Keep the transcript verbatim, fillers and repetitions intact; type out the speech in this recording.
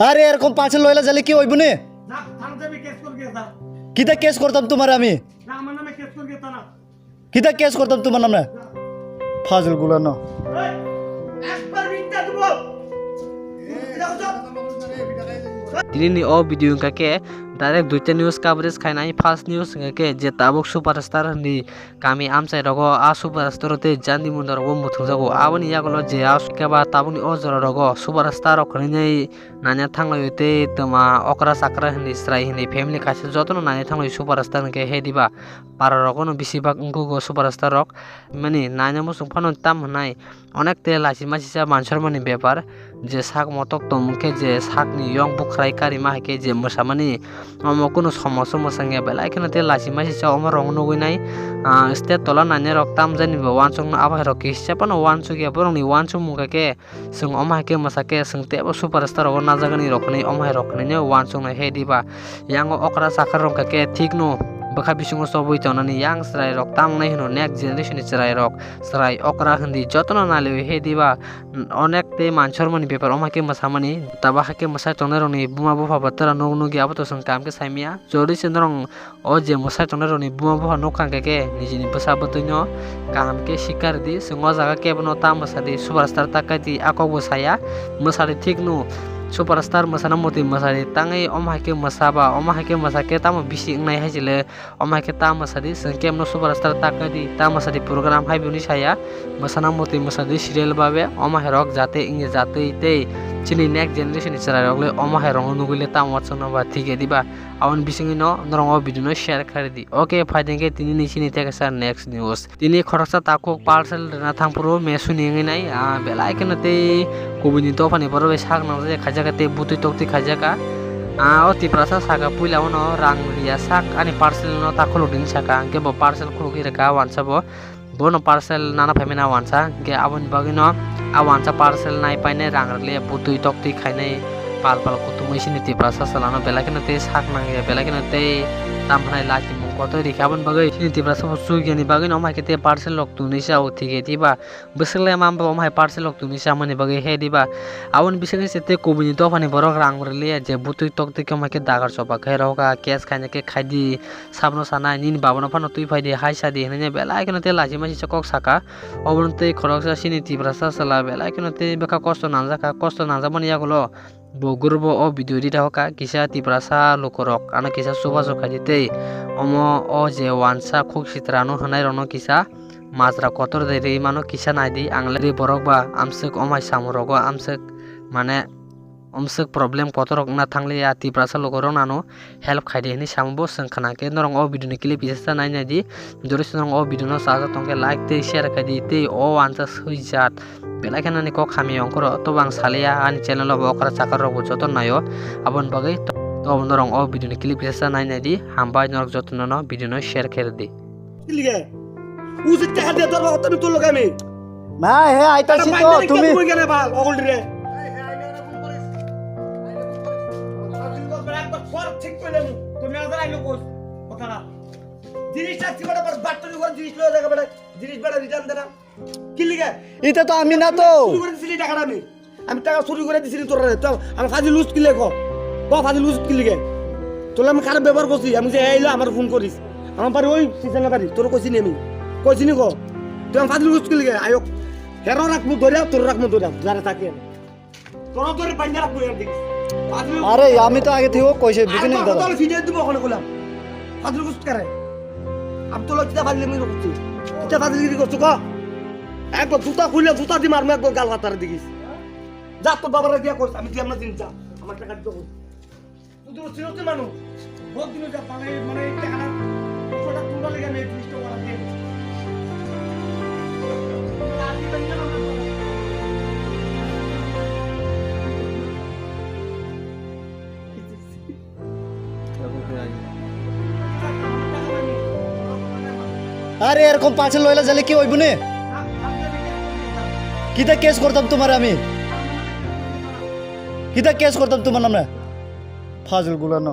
আরে এরকম পাঁচে লইলা জালে কি হইব নে? যা, থানাতে আমি কেস করে দিয়ে যা। কিতা কেস করতাম তোমার আমি? যা, আমার নামে কেস করে দিয়ে যা না। কিতা কেস করতাম তোমার নামে? যা। ফাজিল গুলা ন। এই, একবার মিথ্যা দেবো। Tini ni o video wngkha khe direct duita news coverage khainai. First news wngkha khe je tabuk superstar hwnwi kami amchai rogo a superstar tei jandi munda rogo muthungjago. Aboni yagulo je a keba tabukni o jora rogo superstar rok hwnwi naina thanglaio tei twma okra chakra hwnwi chwrai hwnwi family kaisa jotono naina thanglaio superstar hwnkhe he diba para rogono bisi bak wngkukgo superstar rok mani naina muchung phano tam hwnai. Onek te lachi machisa mansormani bepar, je sak motok tong khe je sakni yong bukhrai karima hai khe je mwsamani omo kunu somoso mwsangya belai kheno te lachi machisa omo rong nugui nai. Ah, state tola nani rok tamjani bo wansukno abo hai rok kisa phano wansukya borokni wansukmung kha khe chwng omo hai khe mwsa khe chwng teibo superstar rogo najagani rok hinwi omo hai rok hinwi wansuknai he diba. Yango okra chakra rok kha khe thikno bwkha bisingo chobwi tongnani yang chwrai rok tam wngnai hwno next generation ni chwrai rok. Chwrai okra hindi jotono naliwi he diba, onek tei mansormani bepar omo hai khe mwsamani taba hai khe mwsai tongnai rokni buma bupha bo tera nuk nukya abo to chwng kaham khe saimanya. Jodi se norok o je mwsai tongnai rokni buma bupha nuk kha khe nijini bwsa bwtwino kaham khe sikar di, chwng o jaga kebono ta mwsa di, superstar ta kai di, a kok bo saya mwsa di thik no superstar mwsana moti mwsa di tangwi omo hai khe mwsa ba omo hai khe mwsa khe tamo bisi wngnai hai se le. Omo hai khe ta mwsa di, chwng khe mano superstar ta kai di, ta mwsa di program hai bini saya. Mwsana motwi mwsa di serial babe, omo hai rok jate wngya jatwi tei chini next generation ni chwrai rok le omo hai rok no nugwi le tamo chwngno ba thik ya diba. Aboni bisingwi no norok o video no share khai di. Okay, phai dengke tini ni chini teksa next news. Tini khoroksa takhuk parcel rwna thangphuru Meesho ni wngwi nai, ah, belai kheno tei kubuni dophani borok bai sak nangjak khaijak tei butwi toktwi khaijak. Ah, o Tiprasa saka puila uno rang riya sak ani parcel no ta khuluk di hinwi saka, hwnkhe bo parcel khuluk ri rwkha wansa bo. Bono parcel nana phaimani a wansa, hwnkhe aboni bagwino a wansa parcel nai painai rang rwliya butwi toktwi khainai pal pal kuthumwi chini Tiprasa chwlano belai kheno tei sak nangya, belai kheno tei tamo hwnai lachimung kotor rikha. Aboni bagwi chini Tiprasa bo chukyani bagwino omo hai khe tei parcel rok twnwi sa o thik ya diba. Bwswk le ma bo omo hai parcel rok twnwi chamani bagwi he diba. Aboni bisingtwi se tei kubuni dophani borok rang rwliya je butwi toktwi khe omo hai khe dagar choba khe rw kha, cash khaina khe khai di, sabno sanai nini baba no phano twi phai di, hai sa di hinwi belai kheno tei lachi masi se kok saka. Obono tei khoroksa chini Tiprasa chwla belai kheno tei bwkha kosto nangjak kha, kosto nangjakmani yagulo bo group o o video edit rw kha kisa Tiprasa lukurok ano kisa chubachu khai di tei omo o je wansa khuk sitra no hwnai rok no kisa majra kotor de ri mano kisa nai di ang le borok ba amswk omai samung rogo amswk mane amswk problem kotor rok wngna thang lia Tiprasa lukurok nano help khai di hinwi samo bo chwng khna khe norok o video ni clip kisa nai nai di. Jodi se norok o video no chajak tong khe like tei share khai di tei o wansa swijak belai kheno ani kok hamya ongkhoro tobo ang salia ani channel o bo okra chakar rok bo joto naio aboni bagwi to norok o video ni clip kisa nai nai di. Hambai norok joto no video no share khai di. লিগে। উচিত টাকা দিয়ে ধরবা, অত আমি তোর লগে আমি। না, হে আইতাছি তো, তুমি। তুমি কেন বাল, অগল রে। একবার পর ঠিক করে নেবো। তুমি আবার আইলো কই? কথাটা। জিনিসটা কি করে আবার বাট্টুরি করে জিনিস লয়ে যাবে বেটা। জিনিস বেটা রিটার্ন দে না। কি লিগে? এটা তো আমি না তো। চুরি করে দিছিলি টাকাটা আমি। আমি টাকা চুরি করে দিছিলি তোর। তো আমার ফাজিল লুজ কি লেখো? বা ফাজিল লুজ কি লিগে? তোলে আমি খারাপ ব্যবহার করছি। আমি যে এইলো আমার ফোন করিস। আমার বাড়ি ওই সিজনের বাড়ি। তোর কইছি নি আমি? কইছি নি গো? তুই আমার ফাজিল লুজ কি লিগে? আয়ো। হেরো রাখবো ধরে, তোর রাখবো ধরে। যারা থাকে। তোরা ধরে বাইন্দা রাখবো এর দিকে। ফাজিল লুজ আরে, আমি তো আগে থেকেও কইছি, বুঝিনি আর দাদা। তাহলে ফিরে দিব ওখানে কইলাম। ফাজিল লুজ করে। আমি তো লজ্জা ফাজিল আমি করছি। কিতা ফাজিল গিরি করছো গো? একবার জুতা খুলে জুতা দি মারমু একবার গাল ফাতার দিকে। যা তোর বাবারে বিয়া করিস, আমি দিয়াম না দিন যা। আমার টাকা দিতে কই। তুই তো সিরতে মানুষ। বহুত দিন যা বানাই মানে এই টাকা না। ওটা তোমরা লেগে আমি এই জিনিসটা করা দিয়ে দিচ্ছি। আরে এরকম পাঁচে লইলা জালে কি হইব নে? কিতা কেস করতাম তোমার আমি? কিতা কেস করতাম তোমার নামে? ফাজিল গুলা ন।